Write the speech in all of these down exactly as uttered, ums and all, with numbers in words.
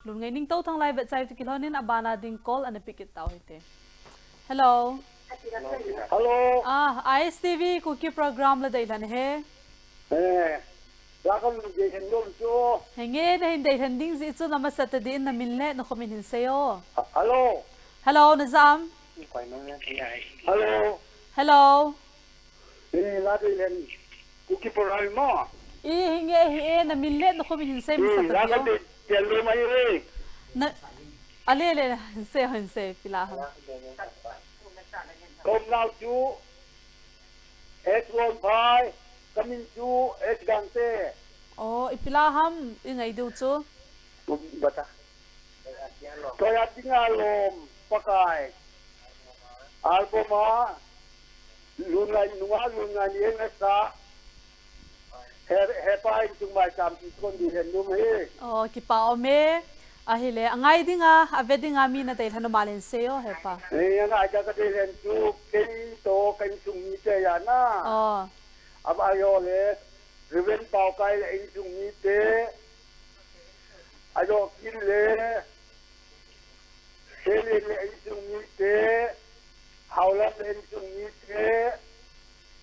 Lungngai Ningtou Thanglai vetchai tu kilhonin abana ding call ana pick it tau hite. Hello. Hello. Ah, I S T V Kuki program la deilhen he. Eh, la kan deilhen nom chu. Henge, nahin deilhen ding jeh chun amasat tah din namin le nakhomin hin seiyo. Hello. Hello, najam. Hello. Hello. Eh, la deilhen. Kuki program mo. Eh, henge, hi e, namin le nakhomin hin sei masat tah din. Na, ale, le, hin sei, hin sei, ipi la ham. Kom nau chu, H Ron Phai, kamin chu, H Gangte. Oh, ipi la ham, ingai diu chu. Bata. Toya dinga lom, Pakai. Album a, lungngai nunga, lungngai ni eng sa. He, hepa insung maicham ti kon deilhen nom hi. Oh, kipa um e. Ahile, angai dinga, ave dinga mi nadeilhen nom a le hin seiyo, hepa. Eh, angai dinga kadeilhen chu, kei toh, ka insung mite ahi na. Oh. Ava ajo le, Reverend Paokai le insung mite. Ajo kin le, Selen le insung mite, Haolam le insung mite,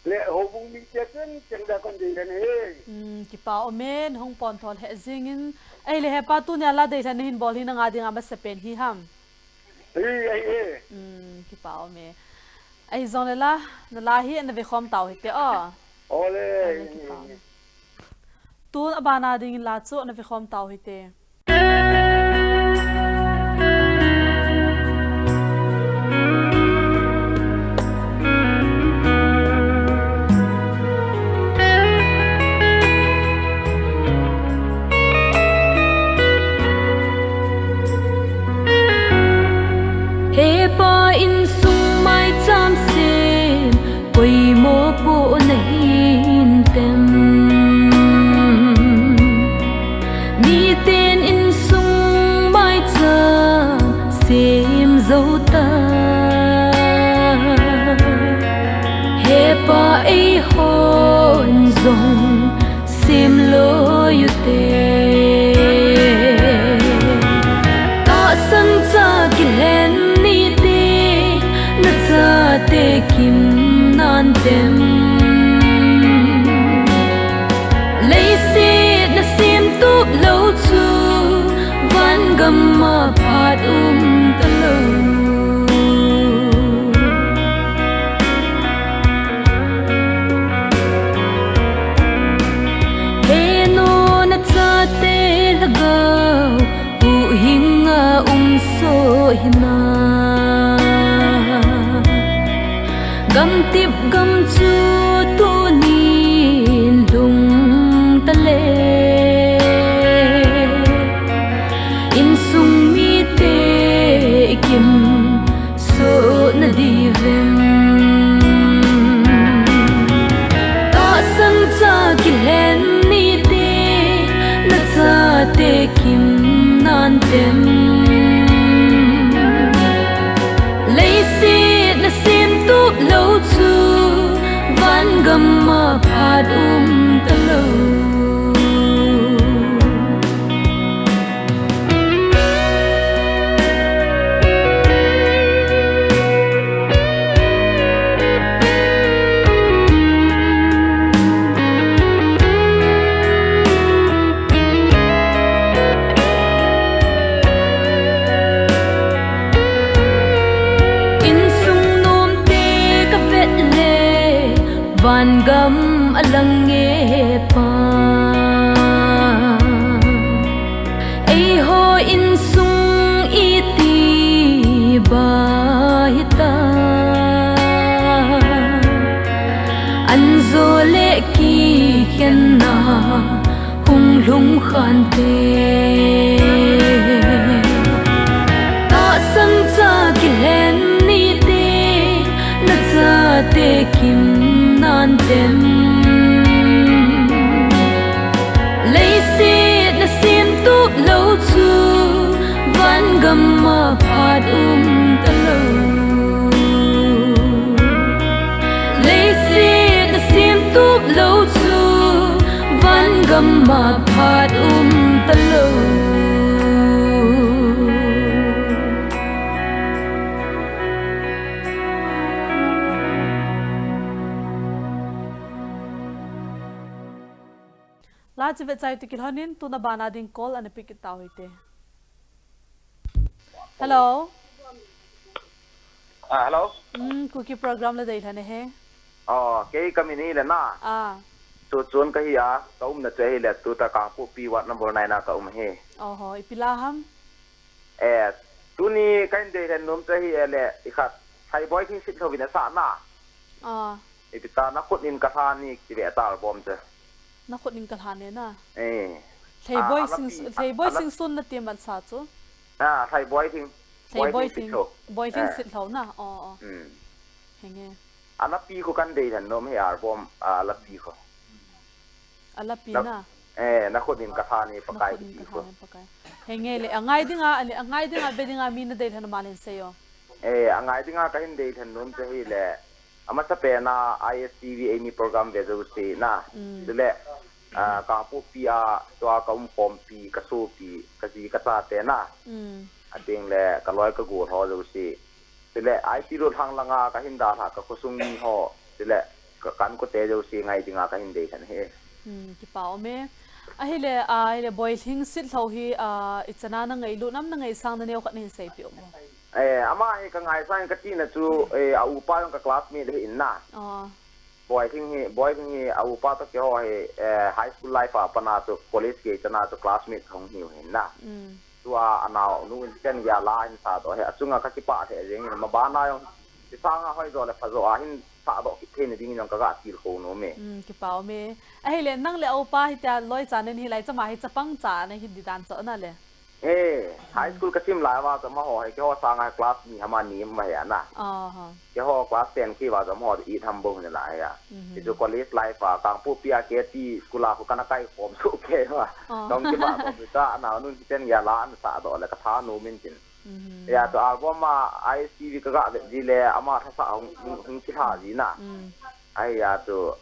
le houbung mite cheng cheng dia kon deilhen e. Hmm, kipa um e, hung pon thol he jingin. Ahile hepa tunia la deilhen nahin bol hi nanga dinga masapen hi ham. Hi, ahi e. Hmm, kipa um e. Ahi jongle la, nala hi nave khom tau hite o. Ole. Ahile kipa um e. Tun abana dingin la chu nave khom tau hite. Hepa insung maicham sem, poimo po nahin tem. Miten insung maicham sem jou ta. Hepa eihon jong sem loi u te. Tahsan cha kilhen nite, nachate kim nan tem. Leiset nasem tup lou chu, van gam a phat um talou. He nu nachate lhagao, huhhing a um soh hina. Gamtep gam chu tunin lhung tale. Insung mite kim soh nadiuvem. Tahsan cha kilhen nite, nachate kim nan tem. Leiset nasem tup lou chu, van gam a phat um talou. Insung nomte kavet le, van gam a lang e pa. Eiho insung iti ba hita. Anjo le kikhenna hung lhung khante. Tahsan cha kilhen nite, nachate kim nan tem. Leiset nasem tup lou chu, van gam a phat um talou. Leiset nasem tup lou chu, van gam a phat um talou. Chivet chai tu kilhonin, tuna bana ding call ana pick it tau hite. Hello. Ah, hello. Mm, Kuki program le dei lhane he. Oh, kei ka min hi le na. Ah. Tu chun ka hi a, ka umna chu hi le tuta Kangpokpi ward number nine a ka um hi. Oho, ipi la ham? Eh, tuni ka hin dei lhen nom chu hi le, i khat, Thaiboi Thingsit Lhou in a sa na. Ah. Ipi ta na khut in ka lha ni ki ve ta album chu. Na khut in ka lha ne na. Eh. Thleiboi ah, sing, alapi, thleiboi ala- sing sun na ti man sa chu. Ah, Thaiboi Thing. Thleiboi Thing. Boi Thingsit Lhou na. Oh, oh. Hmm. Henge. Alapi khu kan dei lhen nom hi album, ah, alapi khu. Alapi na. Eh, na khut in ka lha ni pakai ki ti khu. Henge le, angai dinga, ale, angai dinga, be dinga mi na dei lhen ma len sei o. Eh, angai dinga ka hin dei lhen nom chu hi le. Amasa pena I S T V eini program ve jouse na. Mm. Chule, ah, Kangpokpi a, tua ka umkhompi, ka sopi, ka ji ka chate na. Mm. Ading le, ka loi ka gol ho jouse. Chule, I T road lhang langa ka hin dalha ka khosung mi ho. Chule, ka kan kote jouse ngai dinga ka hin dei lhen hi. Hmm, kipa um e. Ahile, ah, ahile Boi Thingsit Lhou hi, ah, i chana na ngailut nam na ngaisang na neo khat na hin seipeh u mo. Eh, ama hi ka ngaisang ka tina chu, eh, a upa jong ka classmate hi in na. Ah. Boi Thing hi, Boi Thing hi, a upa toh keiho hi, eh, high school life a pat na chu college gei chana chu classmate hung hiu hin na. Mm. Tua a naonu in chen gei a la hin sa doh hi, achunga ka kipah lheh jeng in, ma bana jong, ti sanga hoi jo le pha jo a hin sa doh kit thei na ding in jong ka ga tilkhou nom e. Mm, kipa um e. Ahile, nang le a upa hi tia loi cha nen hi lai chama hi chapang cha na hin di dan cho na le. Eh, high school ka sim lai va chu amaho hi, keiho sanga class ni hama ni ma hi ana. Aha. Keiho class ten khi va chu amaho i tham bou ni lai a. Mhm. Hichu college life a, Kangpokpi a K T school a khu kana kai khom su ke va. Oh. Dong ki va ko ta na nun ki ten ya la an sa doh le ka tha nu min tin. Mhm. Ya chu album a I S T V ka ga ve ji le ama tha sa hung, hung, hung ki tha ji na. Mm. Ai ya chu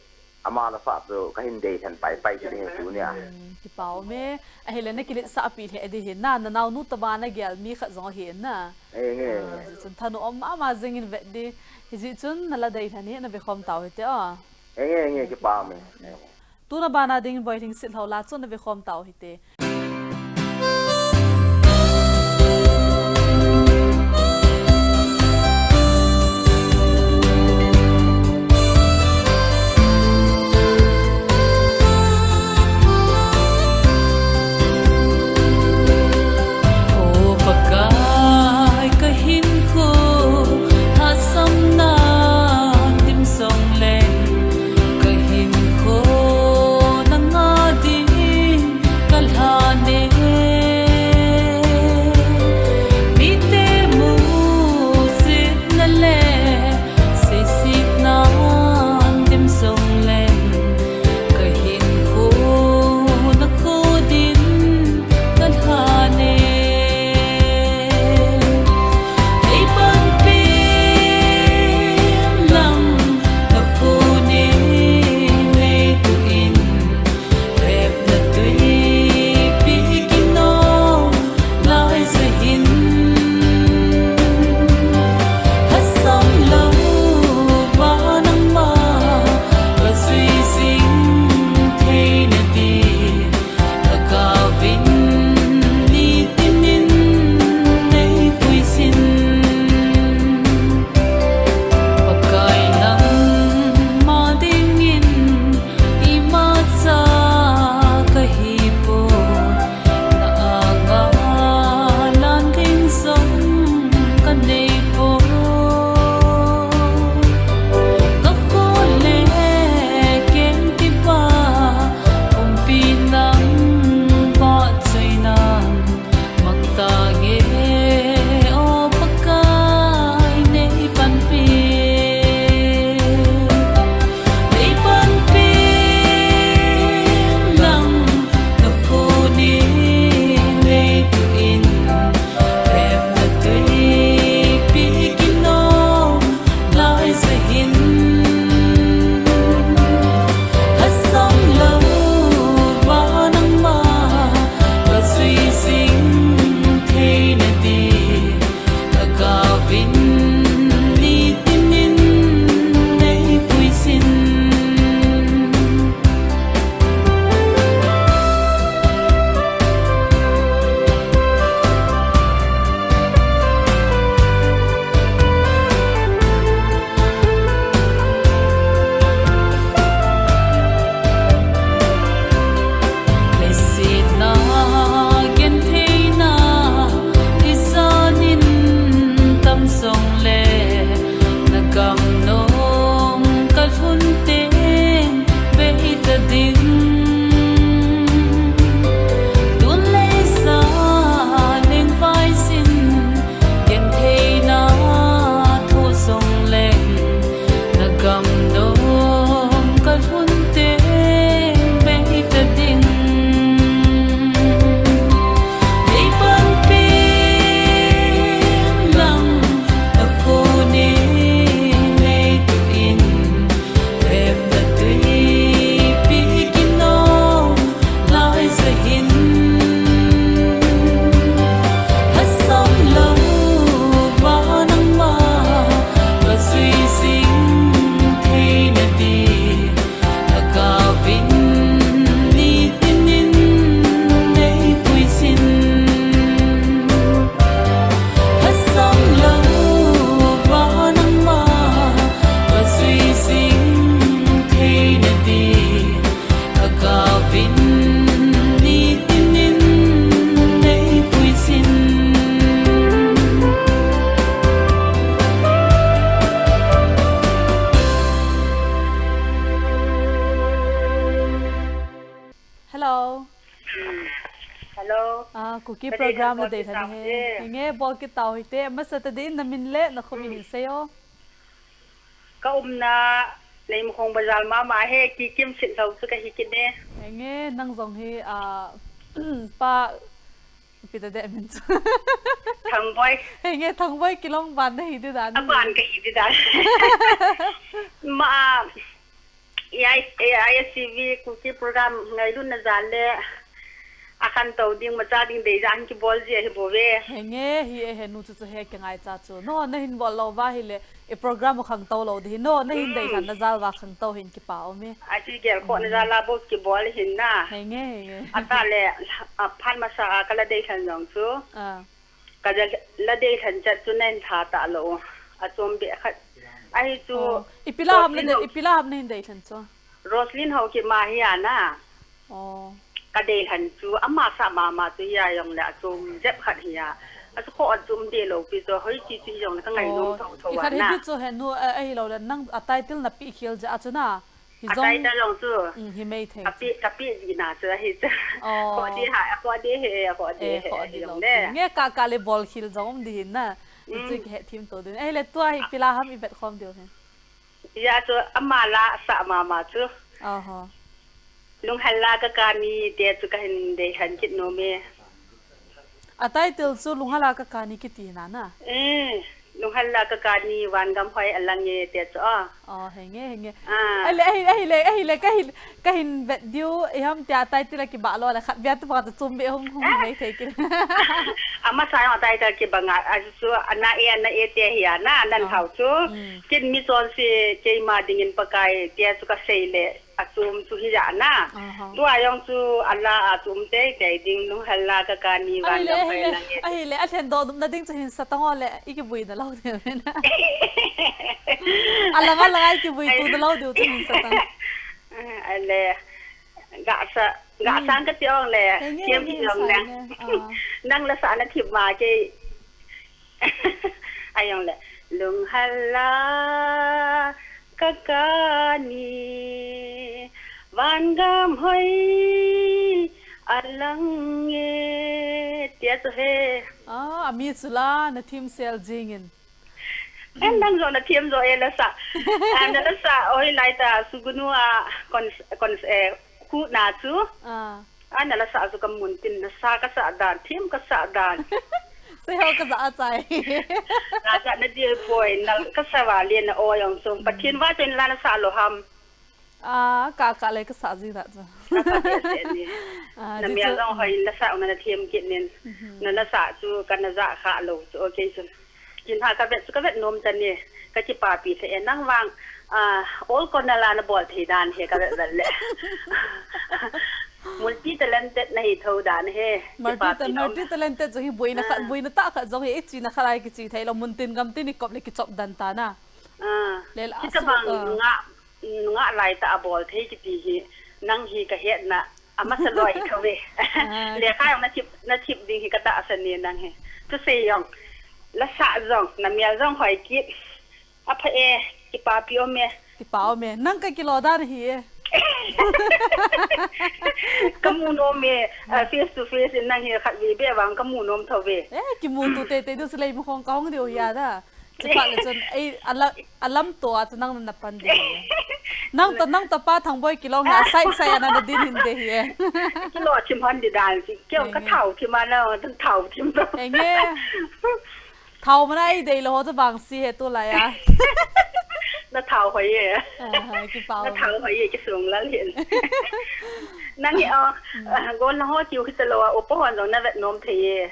ama la sa chu ka hin dei lhen pai pai ti he tu nia. Hmm, kipa um e. Ahile na kilet sah pi lheh di hin na, na naonu tobang na gel mi khat jong hin na. Eh, nge. Ah, hijeh chun thanom mama jing in vet di. Hijeh chun na la dei lhen hi na ve khom tau hite o. Eh, nge, nge, kipa um e. Tuna bana ding Boi Thingsit Lhou la chu na ve khom tau hite. Kuki program la dei lhon hi. Henge, bol kit tau hite. Masa tadin namin le nakho min hin seiyo. Ka umna Leimakhong bazar mama hi, Kikim Sitlhou chu kahi kit e. Henge, nang jong hi, ah, pa, ipi tadem min chu. Thangboi. Henge, Thangboi kilong ban nahi di dan. Aban kahi di dan. Ma, A I, A I S T V Kuki program ngailutna jal le akhantou ding, macha ding deija hin kibol ji ahi bouve. Henge, hi e, henu chu chu hi kingaicha chu. No, nahin bol lou uva ahile, i program u khangtou lou ding hi. No, nahin dei lhon na jal uva khangtou hin kipa um e. Achi gel khohna jal a bou kibol hin na. Henge, henge. Atale, aphat masa a kala dei lhon jong chu. Ah. Kala dei lhon chet chu nahin tha talou. Achom beh khat. Ahi chu. Oh, ipi la ham la dei, ipi la ham nahin dei lhon chu? Roslyn Haokip ma hi ana. Oh. Ka dei lhon chu, ama sah mama chu hi a jongle achom jep khat hi a. Achu kho achom deh lou pi chu, hoiche chu hi jongle ka ngainom thotho a na. Ikhat hi di chu henu, eh, ahilou le nang a title napi khel jeh a chu na. Hi jong. A title jong chu. Mm, hi mai thei. Kapi, kapi jina chu ahi chu. Oh. Kho di ha, kho di he, kho di he, kho di lou. Nge ka ka le bol khel jong um di hin na. Chu chu kihe them to din. Ahile tua hi ipi la ham i vet khom diu hin. Hia chu ama la sah mama chu. Oho. Lunghel la ka kani tia chu kahin dei lhon kit nom e. A title chu Lunghel la ka kani kiti na na. Eh, Lunghel la ka kani vangam hoi alang e tia chu a. Oh, henge, henge. Ah. Ahile, ahile, ahile, ahile, kahin, kahin vet diu, iham tia title a kibah lou le khat bia tu pa chu chom beh hung, hung hi mai thei kit. Amasa jong a title kibang a, achu ana e, ana e tia hi a na, nan hao chu. Mm. Kin mi chonse keima dingin Pakai tia chu kasei le, achom chu hi a na. Aha. Tua jong chu ala achom teitei ding, Lunghel la ka kani vangam hoi alang e. Ahile, ahile, alhen doh nopna ding chu hin sa tang o le, i kivui na lou diu hin. Alang, alang a i kivui tu na lou diu chu hin sa tang. Ahile, gasa, gasang kati ong le, henge, thiam henge, kati ong le. Sang e, ah. Nang la sa na thim ma kei. Ajong le, Lunghel la ka kani, vangam hoi alang e, tia chu he. Ah, ami chu la na thim sel jing in. En, nang jong na thim jo e la sa. Ah, na la sa, hoilai ta, Sugnu a, kon, kon, eh, khu na chu. Ah. Ah, na la sa chu ka mun tin, na sa ka sa dan, thim ka sa dan. Sei ho ka sa a chai. Na sa na di poi, na ka sa va le na o jong sum. Pathen va chen la na sa lou ham. Ah, ka, ka le ka sa ji da chu. Ka sa ji ni. Ah, na ji mial chu jong hoi in la sa na na thim kit nin. Mhm. Na la sa chu ka na ja kha lou chu, okay chu. Kin ha ka vet chu ka vet nom chan e. Ka kipapi the e nang vang, ah, ol kon na la na bol thei dan he ka vet vet le. Multi talented na hi tho dan he. Multi ta-, kipapi nom. Multi talented jong hi buina khat, ah, buina tah khat jong hi, i china khat a kichi thei lou, mun tin gam tin i kop le kichop dan ta na. Ah. Le la, kitabang, ah, nga, nga lai ta a bol thei kiti hi, nang hi ka hetna, amasa lou ahi thou ve. Ah. Lekha jong na thip, na thip ding hi ka tahsan e nang hi. Thusei jong, la sa jong, na mial jong hoi kit. Apha e, kipapi um e. Kipa um e. Nang ka kilo dan hi e. Ka mu nom e, ah, face to face in nang hi khat ve be vang ka mu nom thou ve. Eh, kimu tu teitei diu chu Leimakhong ka hung diu hi a da. Chuphat le chun, ei, a la-, a lamto a chu nang na pan ding hi. Nang toh, nang toh pa Thangboi kilong hi a, side side a na na din hin ding hi. Kilo thim hon di dan si, kei ka thao thim a na, thao thim to. Henge. Thao mana ei dei lou ho chu vangse he tulai a. Na thao hoi e. Ah, kipa. Na thao hoi e, kisung lal hin. Nang hi o, ah, gol na ho kiu kita lou a, upa hon jong na vet nom thei e.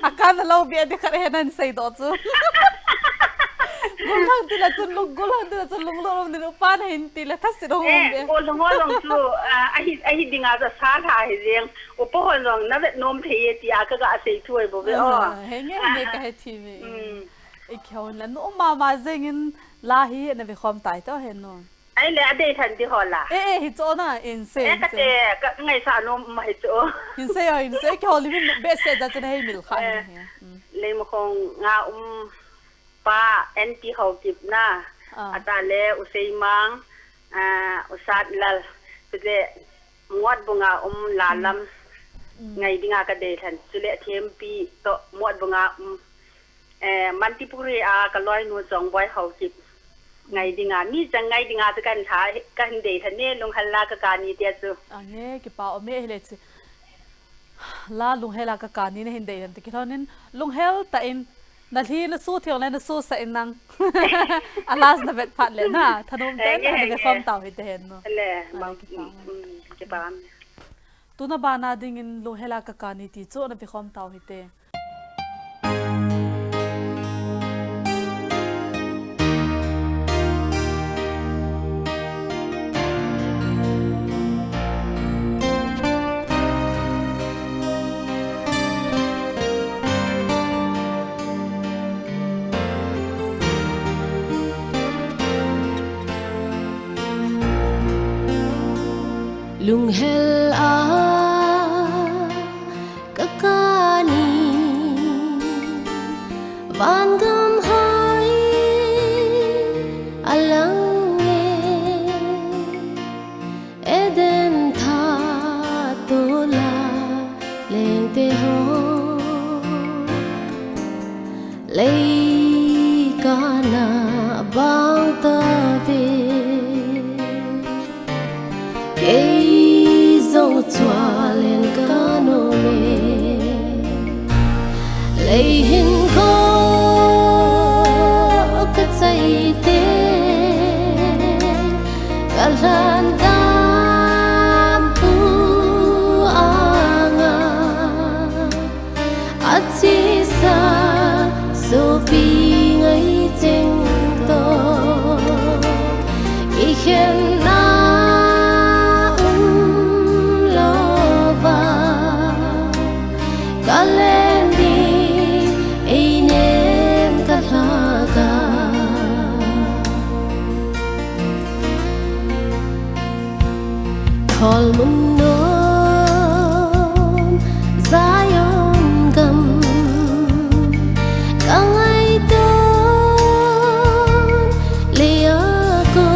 A kan na lou bia di khat he nan sei doh chu. Gul hang ti la chun lung, gul hang ti la chun lung lo lom din upa na hin ti la thasit hong. Eh, bia. Gol hang ho jong chu, ah, ahi, ahi dinga sa sa tha hi jeng. Upa hon jong na vet nom thei e ti a ka ga sei thu ai bou ve o. Ah, henge, henge ka he thi ve. Mm. I khon la nu mama jeng in la hi na ve khom tai to he no. Ahile a dei lhon di ho la. Eh, eh, hi chu na, in se, eh, in se. Ka te, ka ngaisah nom ma hi chu. Hin sei o, hin sei, kihol hi min behseh jeh chun hei mil kha hi. Eh, hi. Mm. Leimakhong a um pa N T Haokip na. Ah. Atale U Seimang, ah, U Satlal. Chule Motbung a um Lalam. Mm. Ngai dinga ka deilhen, chule thempi toh Motbung a, um, eh, Manipur a ka loinu Chongboi Haokip ngai dinga, mi chang ngai dinga chu kan tha, kan deilhen ne, Lunghel la ka kani tia chu. Ange, kipa um e hile chi. La Lunghel a ka kani na hin deilhen te kilhonin, Lunghel tah in, na lhi na su thiong le na su sa in nang. A last na vet phat le na, thanom te na, na ve khom tau hite hen no. Le, ai, ma, kipa um, um, kipa um. Tuna bana dingin Lunghel a ka kani ti chu na ve khom tau hite. Lunghel a ka kani, vangam hai a lang e, Eden tha tola lengte ho. Lei kana bang ta ve. Kei jong chualen ka nom e. Lei hin ko ka chai te. Ka lhan dam pu anga. A chisa sopi ngai cheng to, i khen na um lova, ka len ding ei nem ka lhaka. Khol mun nom Zion gam, ka ngaiton le a ko,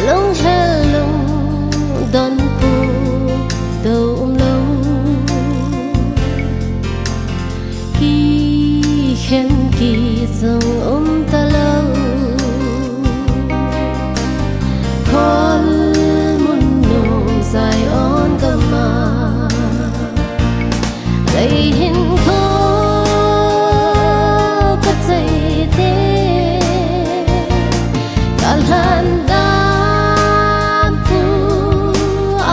lunghel lungdon pu do um lo. Kikhen kit jong um talou. Khol mun nom Zion gam a, lei hin ko ka chai te. Ka lhan dam pu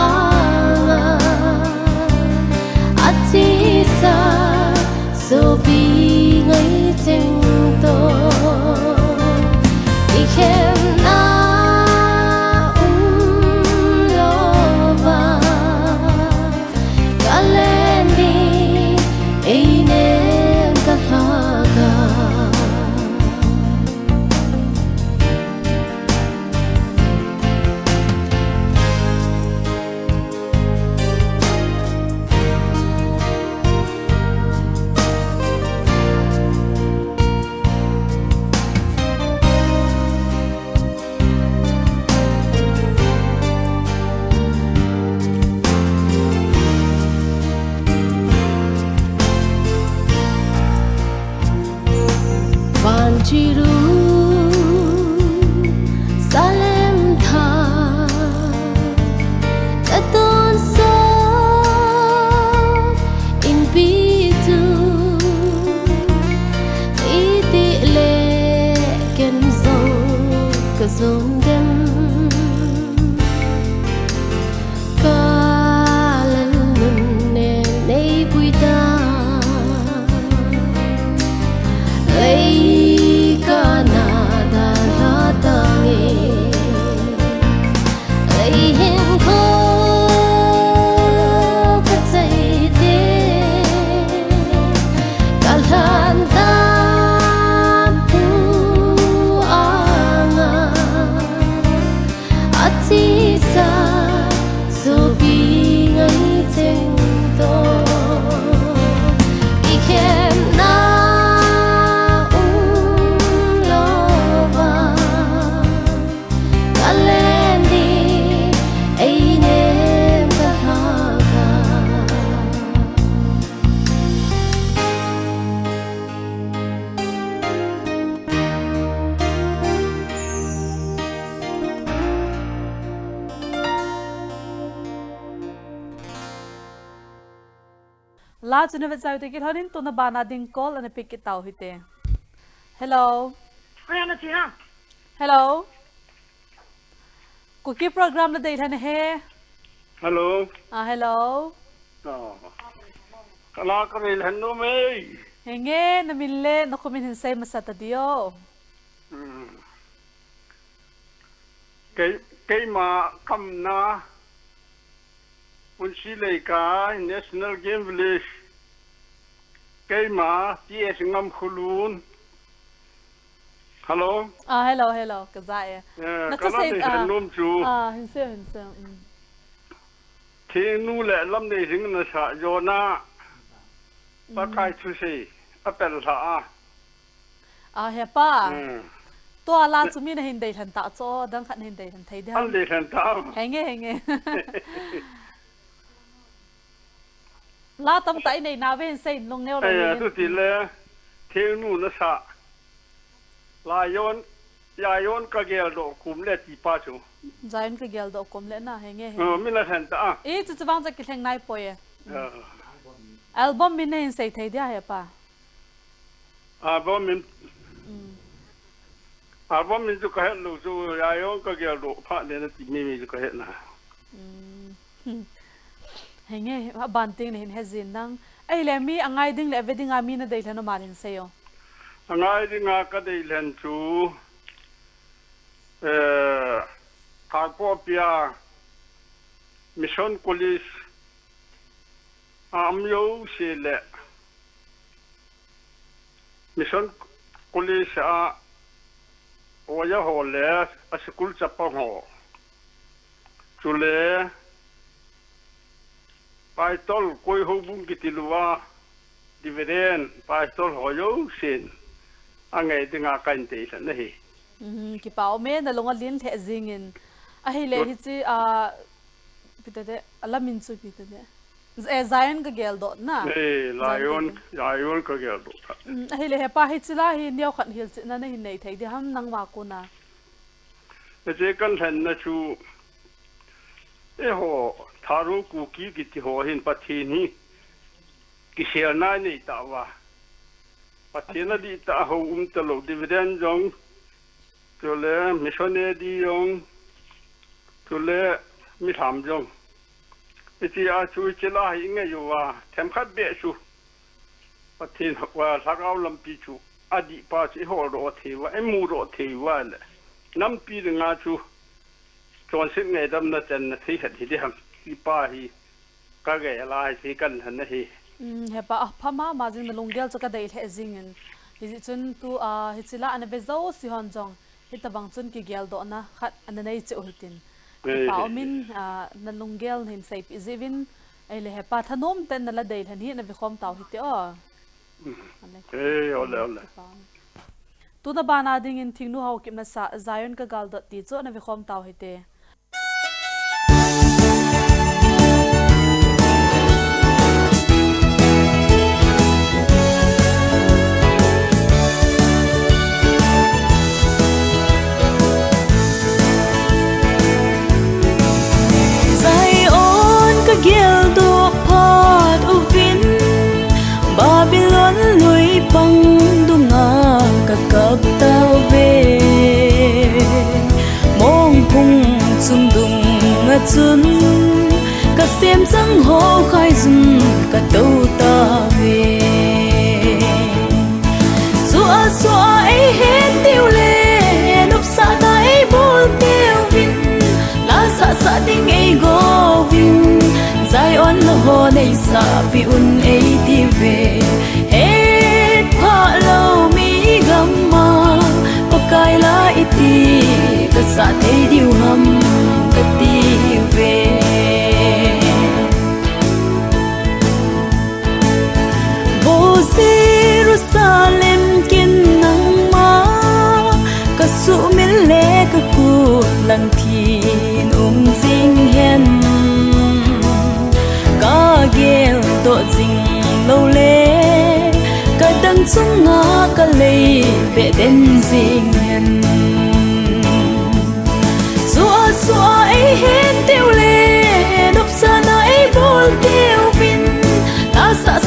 anga, a chisa sopi ngai cheng to, i khen na um lova, ka len ding ei nem ka lhaka. Van Jerusalem tha, ka tonsot inpi chu, iti le ken jong ka jon dem. Ka lal nun nen nei pui ta, lei kana dalha tange. Lei hin ko ka chai te, ka lhan dam pu anga. La chu na vet chai u te kilhon in tuna bana ding call ana pick kit tau hite. Hello. Aya na tia. Hello. Kuki program na dei lhan he. Hello. Ah, hello. Ah. Kala ka dei lhan no mei. Henge, na min le na khumin hin sei masa ta dio. Hmm. Kei, keima kamna Punsi Leikai National Game Village. Keima T S Ngamkhulun. Hello. Ah, hello, hello. Ka ja e. Eh, na ka ka lam sei, nei ah, lhan nom chu. Ah, hin sei, hin sei. Mm. Thingnu le lam nei hing na sa jona. Mm. Pakai thusei. A pel hla a. Ah, he pa. Hmm. Tua la chu mi na hin dei lhan ta chu, dang khat na hin dei lhan thei ding. An dei lhan ta. Henge, henge. La tam ta i nei na ve hin sei in lung neo lo. Ai, ni. Tu ti le, thingnu na sa. Zion, Zion ka gel doh kum le ti pa chu. Zion ka gel doh kum le na, henge, henge. Oh, mi na lhan ta a. I chu chu vang cha kilheng nai poi e. Ah. Album min na hin sei thei dia he pa. Album min. Mm. Album min chu ka het lou chu, Zion ka gel doh pha le na ti mi mi chu ka het na. Mm. Henge, a ban ting le hin he jin nang. Ahile mi a ngai ding le a ve ding a mi na dei lhan o ma hin sei o. A ngai ding a ka dei lhan chu, eh, Kangpokpi a Mission College a um jouse le Mission College a oja ho le a school chapang ho. Chule Paitol koi houbung kiti lou a, Reverend Paitol ho jousen a ngai ding a ka hin dei lhan ahi. Mhm, kipa um e, na lung a lin lheh jing in. Ahile Good. Hichi, ah, Pi ta de, a la min chu pi ta de. Z-, eh, Zion ka gel doh na. Eh, Zion, Zion ka gel doh. Mm, ahile he pa hichi la hi neo khat hilchetna na hin nei thei di ham nangma kona. Hiche kan lhenna chu, eiho, Thadou Kuki kiti ho hin Pathen hi kiselna nei tauva. Pathen a dih tah ho um talou, Reverend jong, chule missionary jong, chule mi lham jong. Hitia chu hiche la hi i ngai uva, themkhat beh chu Pathen, ah, lhagao lampi chu adih pa chu i holdoh thei uva, i mudoh thei uva le. Nampi dinga chu chonset ngaidamna channa thei khat hi diham. Hipa hi ka gel a, hiche kan lhen ahi. Um, he pa, apha mama jing, na lunggel chu ka dei lheh jing in. Hijeh chun tu, ah, hiche la ana ve jouse hon jong, hitobang chun kigeldohna khat ana nei cheh u hitin. Eh, kipa um in, ah, na lunggel nahin seipeh jeh uvin, ahile he pa, thanom tah in na la dei lhen hi na ve khom tau hite o. Um. Ale. Eh, ole, ole. Kipa um. Tuna bana dingin Thingnu Haokip na sah Zion ka gel doh ti chu na ve khom tau hite. Zion ka geldoh phat uvin, Babylon lui pang dunga ka kap tauve. Mongphung chung dunga chun ka semchang ho khaijun ka tou tauve. Chua chua ei het diu le, nopsahna ei bol diuvin, lasah sah ding ei go uvin, Zion lou ho nei sahpeh un ei tiuve. Het phah lou mi gam'a Pakai la iti ka sah thei diu ham ka tiuve. Vo Jerusalem, ken nangma ka suhmil le ka khut lang thin um jing hen. Ka geldoh jing lou le, ka dang chunga ka lei beh den jing hen. Chua chua ei het diu le, nopsahna ei bol diuvin, lasah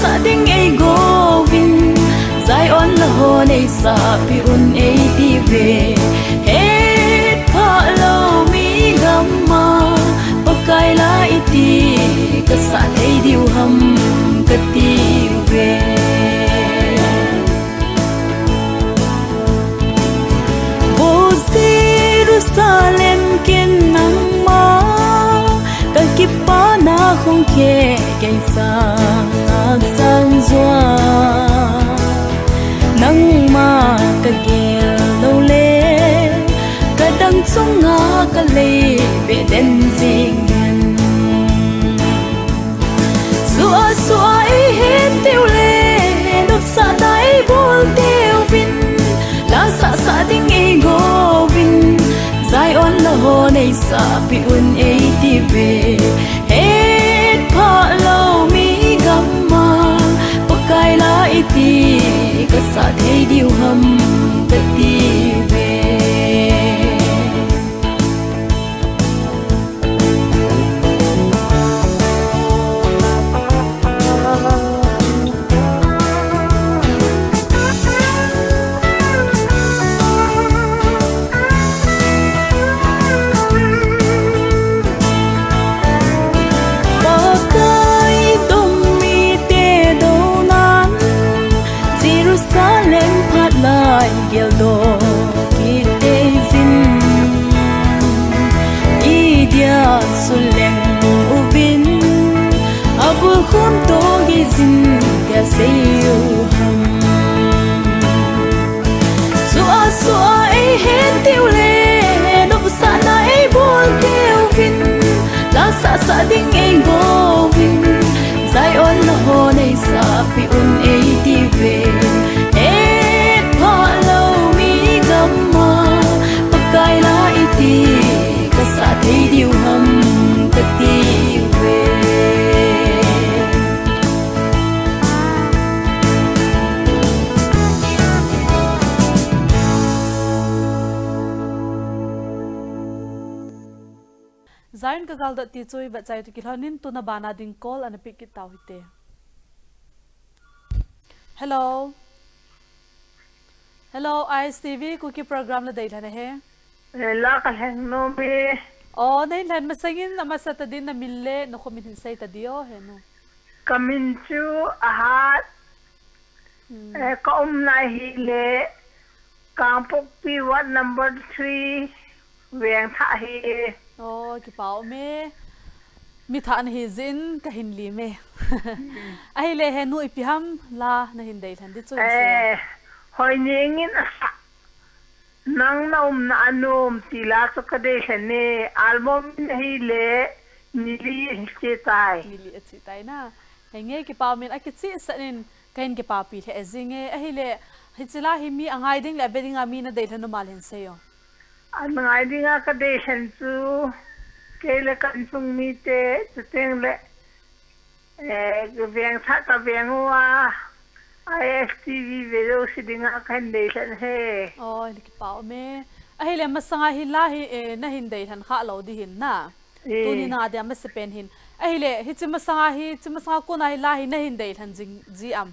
Tahpi un eiti ve, het pha lo mi gam'a, Pakai la iti kasah thei diu ham kati ve. Vo Jerusalem ken nangma, kakipana khong khe kei sang sang jua. Nangma kagel lo le, kadang chunga kalei be den jing. Sua sua eihet diu le, nopsahna eibol diu vin, la sahsah ding eigo vin, Zion la hon eisahpi un eiti ve. Het pha lo mi gam'a, Pakai la iti kasah thei diu ham kati ve. Pakai dom mite donan, Jerusalem phat lai geldoh kit tei jin. Idia suleng uvin, abul khum to gei jin, tia sei u ham. Sua sua eihet diu le, nopsahna eibol diu vin, la sahsah ding eigo vin, Zion la hon eisahpi un eiti ve. Het pha lo mi gam'a, Pakai la iti kasah thei diu ham kati ve. Zion ka gal dot ti chu i vet chai tu kilhonin tuna bana ding call ana pick kit tau hite. Hello. Hello, I S T V Kuki program la dei lhan ahi. Eh, la ka lheng nom e. Oh, nei lhan masangin amasa ta din na min le na khomin hin sei ta di o he nu. Ka min chu Ahat. Hmm. Eh, ka umna hi le Kangpokpi ward number three, Vengthah hi. Oh, kipa um e. Mi thah na hi jin ka hin lim e. Hmm. Ahile he nu ipi ham la na hin dei lhan di chu hin sei o. Eh, Hoiningin asah Nang na umna anom ti la chu ka dei lhan e. Album in ahile nili ahi che tai. Nili achi tai na. Henge, kipa um in, akichih sah in, ka hin kipapi lheh jing e. Ahile, hiche la hi mi angai ding le ave dinga mi na dei lhan u ma le hin sei o. Angai dinga ka dei lhan chu, kei le ka insung mite, chuteng le, eh, Vengthah ka veng uva, I S T V ve jouse dinga ka hin dei lhan e. Oh, le kipa um e. Ahile, masanga hi la hi, eh, na hin dei lhan kha lou di hin na. Eh. Tuni na dia masapen hin. Ahile, hiche masanga hi, hiche masanga kona hi la hi na hin dei lhan jing, ji am.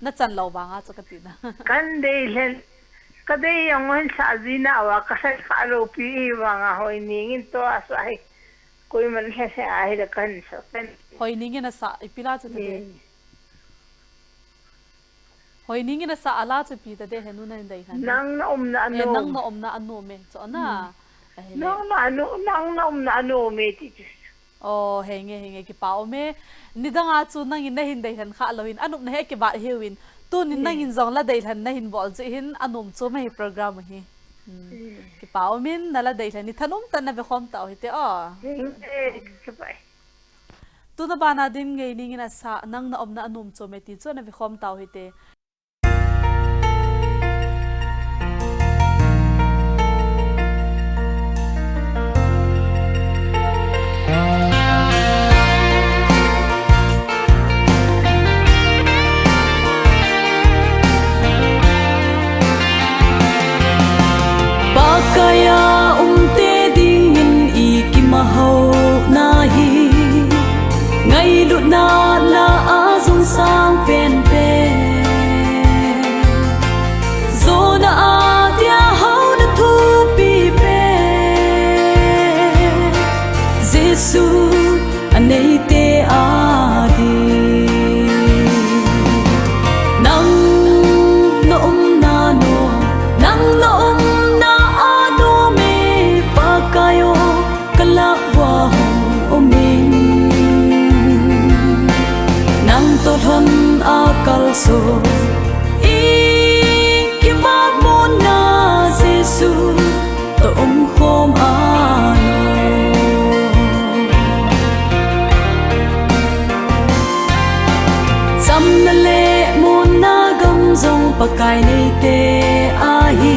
Na chan lou vanga chu ka ti na. Kan dei lhan, ka dei jong hin sa ji na uva, ka sa kha lou pi vanga Hoiningin toh asa hi. Koiman lhase ahile kan sa kan. Hoiningin asah, ipi la chu ta de. Hmm. Hoiningin asah a la chu ipi ta de he nu na hin dei lhan. Nang na umna anom. Eh, nang na umna anom e, chu na. Hmm. Ahile. Nang na anu, nang na umna anom e ti chu. Oh, henge, henge, kipa um e. Nidanga chu nangin na hin dei lhan kha lou hin, anopna hi akivat hiu in. Tunin nangin jong la dei lhan na hin bol jeh hin, anom chu ma hi program hi. Hmm. Hmm. Kipa um in, na la dei lhan hi thanom tah in na ve khom tau hite o. Hmm, eh, kipa. Tuna bana din Ngaining in asah, Nang na umna anom chom e ti chu na ve khom tau hite. Pakai a umte dingin i kimahouna hi, ngailutna la a jong sang penpen. So, i kimapmona Jesu, toh umkhom ano. Chamna le monna gam jong Pakai neite ahi.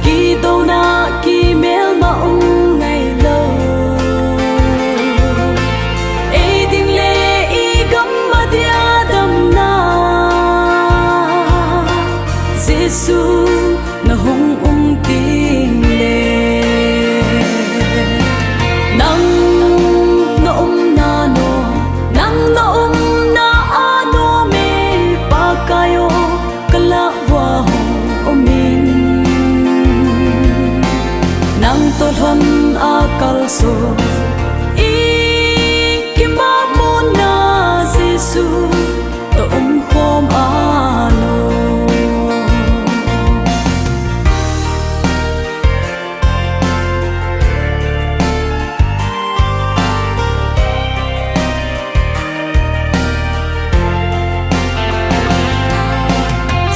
Kidouna kimelma um ngailou. Ei ding le i gam a dia damna, Jesu nahung um tengle. Nang na umna nom, nang na umna a nom e, Pakai o, kalah uva hung umin. Nang toh lhon a kalson, i kimapmona Jesu, toh umkhom ano.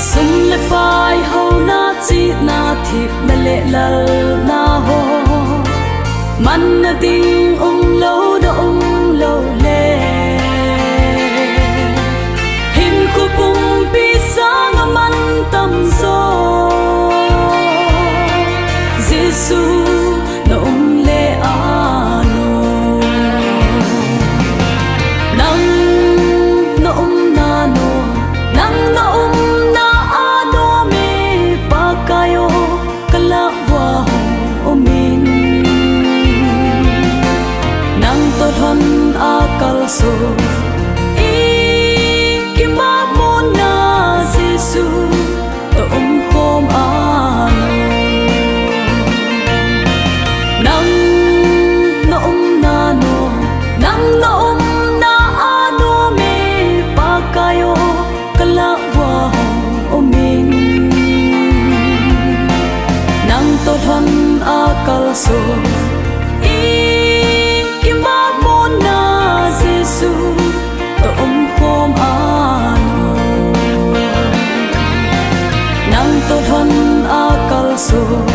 Sum le pai, houna, chihna, thina le lalna ho, manna ding umlou na umlou le, hinkho pumpi sanga man tamjo, Jesu na um le anom. Nang na umna nom, nang na umna a nom e, Pakai o, kalah uva hung umin. Nang toh lhon a kalson, i kimapmona Jesu, toh umkhom ano. Nang na umna nom, nang na umna a nom e, Pakai o, kalah uva hung umin. Nang toh lhon a kalson, i kimapmona Jesu, toh umkhom ano. Nang toh lhon a kalson,